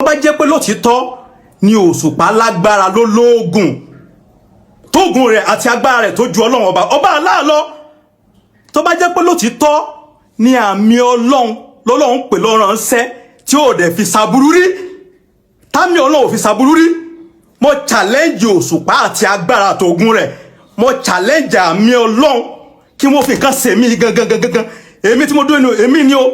Bá jẹ́ pé lótìítọ́ ni Òṣùpá lágbára, ló lóògùn tóògùn rẹ̀ àti agbára rẹ̀ tó ju Ọlọ́run ọba ọba aláàlọ́, tó bá jẹ́ pé lótìítọ́ ni àmì Ọlọ́run lọ́lọ́run pè lọ́ránṣẹ́ tí ò dẹ̀ fi ṣàbúrú rí, támì Ọlọ́run ò fi ṣàbúrú rí, mo challenge Òṣùpá àti agbára àtògùn rẹ̀. Mo challenge àmì Ọlọ́run kí wọ́n fi nǹkan ṣèmí gangan gangan. Èmi tí mo dúró ní èmi ni o,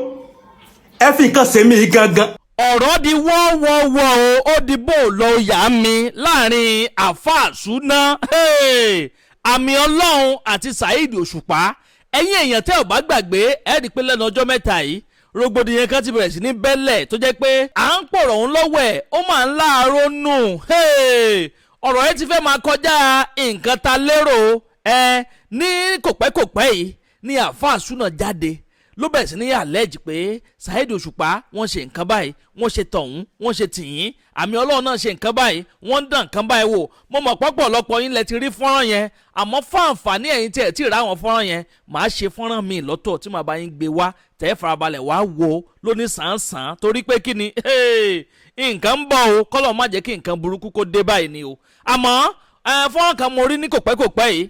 ẹ fi nǹkan ṣèmí gangan. Ọ̀rọ̀ di wọ́wọ́wọ́ o, ó di bó lọ yà mí láàrin Àáfàá Súná, Àmì Ọlọ́run àti Saheed Òṣùpá. Ẹ̀yin èèyàn, tẹ́ ò bá gbàgbé, ẹ rí i pé lẹ́nu ọjọ́ 3 yìí, rògbòdìyàn kan ti bẹ̀rẹ̀ sí ní bẹ́lẹ̀ tó jẹ́ pé à ń pọ̀rọ̀ òun lọ́wọ́ ẹ̀, ó máa ń láàárọ̀ nù. Ọ̀rọ̀ yẹn ti fẹ́ máa kọjá nǹkan ta lérò ẹ. Ní kòpẹ́kòpẹ́ yìí ní Àáfàá Súná jáde, ló bẹ̀rẹ̀ sí ní allege pé Saheed Òṣùpá, wọ́n ṣe nǹkan báyìí, wọ́n ṣe tọ̀hún, wọ́n ṣe tìyín, Àmì Ọlọ́run náà ṣe nǹkan báyìí, wọ́n ń dàn nǹkan báyìí wò. Mo mọ̀ pọ́pọ̀lọpọ̀ yín lẹ ti rí fọ́nrán yẹn, àmọ́ fún àǹfààní ẹ̀yin tí ẹ̀ tí ì rá àwọn fọ́nrán yẹn, màá ṣe fọ́nrán mi lọ́tọ̀ tí màá bá yín gbé wá, tẹ́ farabalẹ̀ wá wò lóní sàn-sàn. Torí pé kí ni nǹkan ń bọ̀ o, kọ́lọ̀ má jẹ́ kí nǹkan burúkú kó dé báyìí ni o. Àmọ́ fọ́nrán kan mo rí ní kòpẹ́kòpẹ́ yìí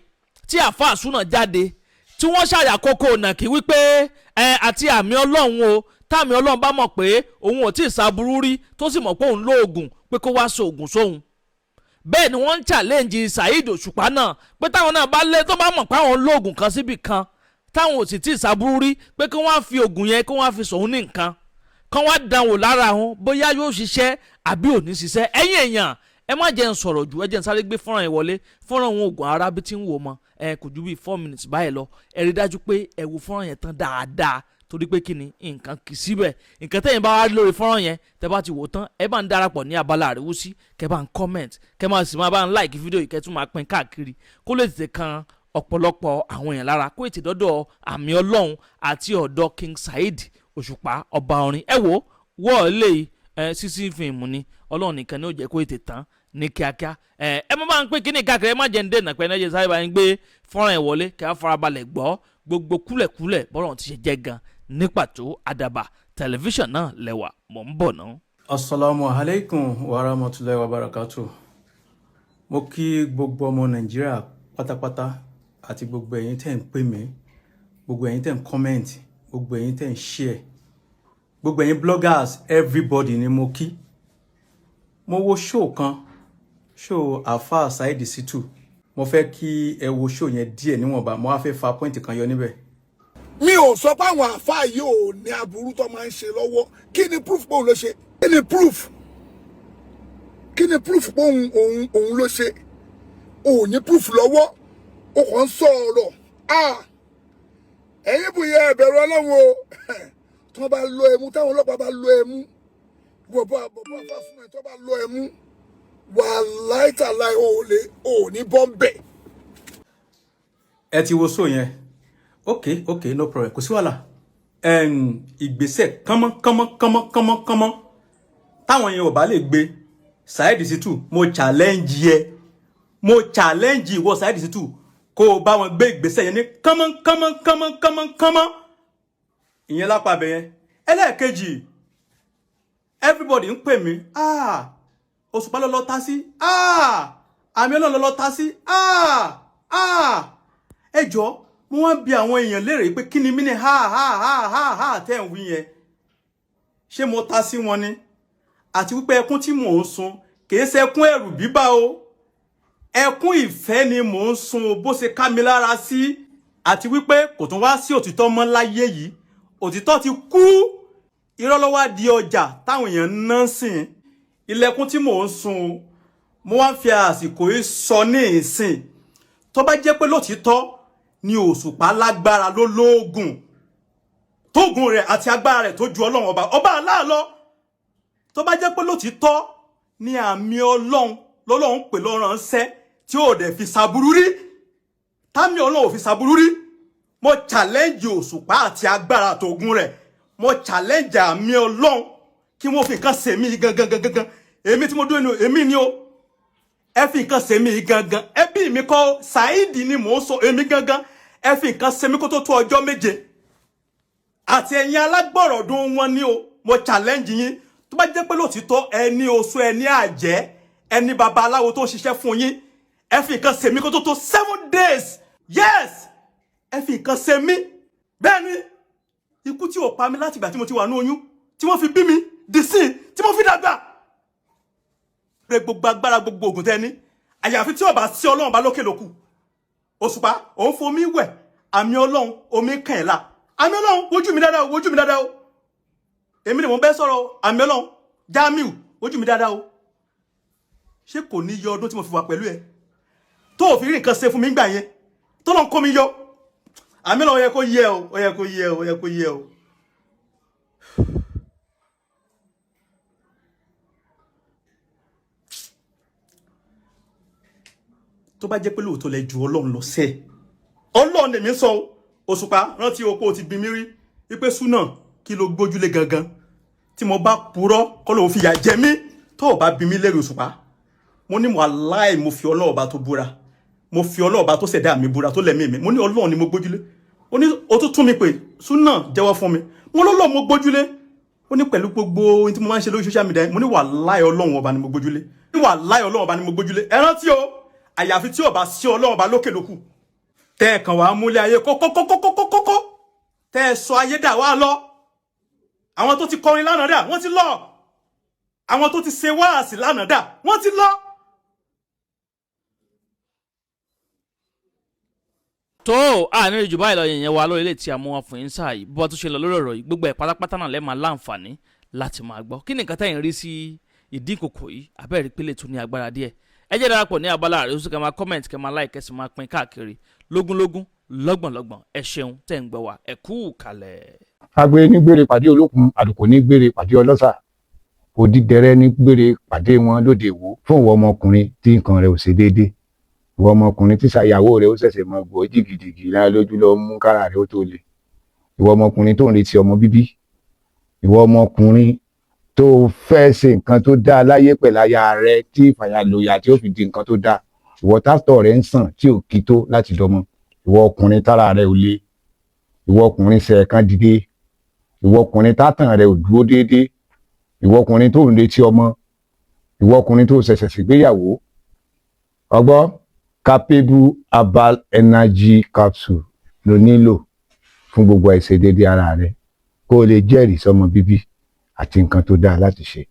tí Àáfàá Súná jáde, tí wọ́n ṣàyàkókò nàkí wípé ẹ àti Àmì Ọlọ́run o, táàmì Ọlọ́run bá mọ̀ pé òun ò tí ì ṣàbúrú rí, tó sì mọ̀ pé òun lóògùn, pé kó wá sóògùn sóhun. Bẹ́ẹ̀ ni wọ́n ń challenge Saheed Òṣùpá náà pé táwọn náà bá lé, tó bá mọ̀ pé àwọn lóògùn kan síbì kan, táwọn ò sì tí ì ṣàbúrú rí, pé kí wọ́n á fi ògùn yẹn, kí wọ́n á fi sòun ní nǹkan, kí wọ́n á dánwò lára wọn, bóyá yóò ṣiṣẹ́ àbí ò ní ṣiṣẹ́. Ẹ̀yin èèyàn, ẹ má jẹ́ ń sọ̀rọ̀ jù, ẹ jẹ́ ń sáré gbé fọ́nrán yẹn wọlé. Fọ́nrán òun oògùn ara bí tí ń wò mọ́ ẹ, kò ju bíi 4 minutes báyìí lọ. Ẹ rí dájú pé ẹ wo fọ́nrán yẹn tán dáadáa, torí pé kí ni nǹkan kì í síbẹ̀. Nǹkan tẹ́yìn bá wá lórí fọ́nrán yẹn, tẹ́ bá ti wò tán, ẹ bá ń darapọ̀ ní abala àríwísí, kẹ́ bá ń comment, kẹ́ máa sì máa bá ń like fídíò yìí, kẹ́ tún máa pín káàkiri kó lè tètè kan ọ̀pọ̀lọpọ̀ àwọn èèyàn lára, kó ètè dọ́dọ̀ Àmì Ọlọ́run àti ọ̀dọ̀ King Saheed Òṣùpá ọba orin. Ẹ wo wọ́ọ̀ lè ẹ sísí fíìmù ni, Ọlọ́run nìkan ni ó jẹ́ kó ètè tán ní kíákíá. Ẹ ẹ má bá ń pín kíní káàkiri, ẹ má jẹ́ ń dènà pé ẹ jẹ́ sáré bá ń gbé fọ́nrán ẹ̀ wọlé, kí á farabalẹ̀ gbọ́ gbogbo kúlẹ̀kúlẹ̀ bọ́lọ̀ ti ṣe jẹ́ gan ní pàtó. Àdàbà Tẹlifíṣàn náà lẹ́wà, mò ń bọ̀ náà. Asalaamu alaikum wa rahmatulahi wa barakatu. Mo kí gbogbo ọmọ Nàìjíríà pátápátá àti gbogbo ẹ̀yin tẹ́ ń pè mí, gbogbo ẹ̀yin tẹ́ ń comment, gbogbo ẹ̀yin tẹ́ ń share, gbogbo ẹ̀yin bloggers, everybody ni mo kí. Mo wo show kan, show Alfa Saheed Shittu. Mo fẹ́ kí ẹ wo show yẹn díẹ̀ níwọ̀nba, mo wá fẹ́ fa point kan yọ níbẹ̀. Mi ò sọ pé àwọn àáfàá yìí ò ní aburú tó máa ń ṣe lọ́wọ́. Kí ni proof pé òun ló ṣe? Kí ni proof? Kí ni proof pé òun ló ṣe? Òun ní proof lọ́wọ́, o kàn ń sọ ọ̀rọ̀. Ah, ẹ̀yin bùyẹ, ẹ̀bẹ̀rù Ọlọ́run o. Tí wọ́n bá lọ ẹmu, táwọn ọlọ́pàá bá lọ ẹmu, bọ̀bọ̀ bọ̀bọ̀ àfa fún ẹ, tí wọ́n bá lọ ẹmu, wà láìtàláì, ò lè ò ní bọ́m̀bẹ̀. Ẹ ti wo show yẹn? Ok, no problem, kò sí wàhálà. Ìgbésẹ̀ kánmọ́ kánmọ́ kánmọ́ kánmọ́ kánmọ́ táwọn yẹn ò bá lè gbé, Saheed Shittu, mo challenge yẹ, mo challenge ìwọ Saheed Shittu, kó o bá wọn gbé ìgbésẹ̀ yẹn ní kánmọ́ kánmọ́ kánmọ́ kánmọ́ kánmọ́. Ìyẹn lápá abẹ yẹn. Ẹlẹ́ẹ̀kejì, everybody ń pè mí: "Ah, Òṣùpá ló lọ ta sí. Ah, Àmì Ọlọ́run ló lọ ta sí. Ah, ah." Ẹ jọ, mo wá ń bi àwọn èèyàn léèrè pé kí ni mí ní ha ha ha ha ha tẹ́ ń wí yẹn? Ṣé mo ta sí wọn ni? Àti wípé ẹkún tí mò ń sun kìí ṣe ẹkún ẹ̀rù bíbá o, ẹkún ìfẹ́ ni mò ń sun o, bó ṣe ká mi lára sí. Àti wípé kò tún wá sí òtítọ́ mọ́ láyé yìí, òtítọ́ ti kú, irọ́ ló wá di ọjà táwọn èèyàn ń ná sìn. Ilẹ̀kùn tí mò ń sun o, mo wá ń fi àsìkò yìí sọ ní ìsìn, tó bá jẹ́ pé lótìítọ́ ni Òṣùpá lágbára, ló lóògùn tóògùn rẹ̀ àti agbára rẹ̀ tó ju Ọlọ́run ọba ọba aláàlọ́, tó bá jẹ́ pé lótìítọ́ ni àmì Ọlọ́run lọ́lọ́run pè lọ́ránṣẹ́ tí ò dẹ̀ fi ṣàbúrú rí, támì Ọlọ́run ò fi ṣàbúrú rí, mo challenge Òṣùpá àti agbára àtògùn rẹ̀. Mo challenge àmì Ọlọ́run kí wọ́n fi nǹkan ṣèmí gangan gangan gangan. Èmi tí mo dúró ní èmi ni o, ẹ fi nǹkan ṣèmí gangan. Ẹbí mi kọ́, Saheed ni mò ń sọ, èmi gangan, ẹ fi nǹkan ṣèmí kó tó tó ọjọ́ 7. Àti ẹ̀yin alágbọ̀rọ̀dún wọn ni o, mo challenge yín. Tó bá jẹ́ pé lóòtítọ́ ẹni oṣó, ẹni àjẹ́, ẹni babaláwo tó ń ṣiṣẹ́ fún yín, ẹ fi nǹkan ṣe mí kó tó tó 7 days. Yes, ẹ fi nǹkan ṣe mí. Bẹ́ẹ̀ ni, ikú tí ò pa mí láti ìgbà tí mo ti wà ní oyún, tí wọ́n fi bí mi dìsín, tí mo fi dàgbà rẹ, gbogbo agbára, gbogbo ògùn tẹ́ ní, àyàfi tí ó bá sí Ọlọ́run bá lókè lókù. Òṣùpá, òun fomi wẹ̀, àmì Ọlọ́run, omi kàn ẹ́ la. Àmì Ọlọ́run, wojú mi dáadáa o, wojú mi dáadáa o. Èmi ni mò ń bẹ́ sọ̀rọ̀ o. Àmì Ọlọ́run Jamiu, wojú mi dáadáa o. Ṣé kò ní yọ ọdún tí mo fi wà pẹ̀lú ẹ tó ò fi rí nǹkan ṣe fún mi gbà yẹn, tó lọ́n kó mi yọ? Àmì Ọlọ́run, ó yẹ kó yẹ o, ó yẹ kó yẹ o, ó yẹ kó yẹ o. Tó bá jẹ́ pé lóòótọ́ lẹ ju Ọlọ́run lọ sẹ́ẹ̀, Ọlọ́run lèmi ń sọ o. Òṣùpá, rántí opó ti bí mi rí wípé súnà kí ló gbójúlé gangan. Tí mo bá purọ́ kọ́ lóun fìyà jẹ mí. Tó o bá bí mi lérè, Òṣùpá, mo ní wàláì, mo fi Ọlọ́run ọba tó búra, mo fi Ọlọ́run ọba tó ṣẹ̀dá mi búra, tó lẹ̀mí mi, mo ní Ọlọ́run ni mo gbójúlé. Ó ní o tún tún mi pé súnà jẹ́wọ́ fún mi. Mo lọ́lọ́ mo gbójúlé. Ó ní pẹ̀lú gbogbo ohun tí mo máa ń ṣe lórí social media, mo ní wàláì, Ọlọ́run ọba ni mo gbójúlé. Ní wàláì, Ọlọ́run ọba ni mo gbójúlé. Ẹ rántí o, àyàfi tí ò bá sí Ọlọ́run ọba lókè lókù. Tẹ́ ẹ kàn wá múlẹ̀ ayé kókókókókókókó, tẹ́ ẹ sọ ayé dà wá lọ. Àwọn tó ti kọrin lánàá dà? Wọ́n ti lọ. Àwọn tó ti ṣe wáàsì lánàá dà? Wọ́n ti lọ. Tó àárín ìjù báyìí lọ yẹn wà lórí ilé tí a mú wọn fún yín sáà yìí. Bó tún ṣe lọ lórí ọ̀rọ̀ yìí, gbogbo ẹ̀ pátápátá náà lẹ́ẹ̀ máa láǹfààní láti máa gbọ́. Kí ni nǹkan tẹ́yìn rí sí ìdínkòkò yìí? Abẹ́rẹ́ ìpele tún ní agbára díẹ̀. Ẹ jẹ́ darapọ̀ ní abala rẹ̀ oṣù kẹ́ máa comment, kẹ́ máa like, kẹ́ sì máa pín káàkiri lógúnlógún, lọ́gbọ̀nlọ́gbọ̀n. Ẹ ṣeun tẹ́ ń gbọ́ wa, ẹ kú kalẹ̀. Agbe ní gbére pàdé olókun, àlùkò ní gbére pàdé ọlọ́sà, òdìdẹrẹ́ ní gbére pàdé wọn lóde Ìwó. Fún ìwọ ọmọkùnrin tí nǹkan rẹ̀ ò ṣe déédé, ìwọ ọmọkùnrin tí ṣàyàwó rẹ̀ ó ṣẹ̀ṣẹ̀ mọ gbọ́ jìgìjìgì lára lójú lọ mú kára rẹ̀ ó tó le, ìwọ ọmọkùnrin tó ń retí ọmọ bíbí, ìwọ ọmọkùnrin tó fẹ́ ṣe nǹkan tó dáa láyé pẹ̀lú aya rẹ̀ tí ìfàyàlòyà tí ó fi di nǹkan tó dáa, ìwọ tásítọ̀ rẹ̀ ń sàn tí ò kí tó láti dọmọ, ìwọ ọkùnrin tára rẹ̀ ò le, ìwọ ọkùnrin ṣẹ̀ẹ̀kan dìde, ìwọ ọkùnrin tátàn rẹ̀ ò dúró déédéé, ìwọ ọkùnrin tó ń retí ọmọ, ìwọ ọkùnrin tó ṣẹ̀ṣẹ̀ ṣègbéyàwó, ọgbọ́ Capable Herbal Energy Capsule ló nílò fún gbogbo àìṣedéédéé ara rẹ, kó o lè jẹ́rìí sọmọ bíbí àti nǹkan tó dáa láti ṣe.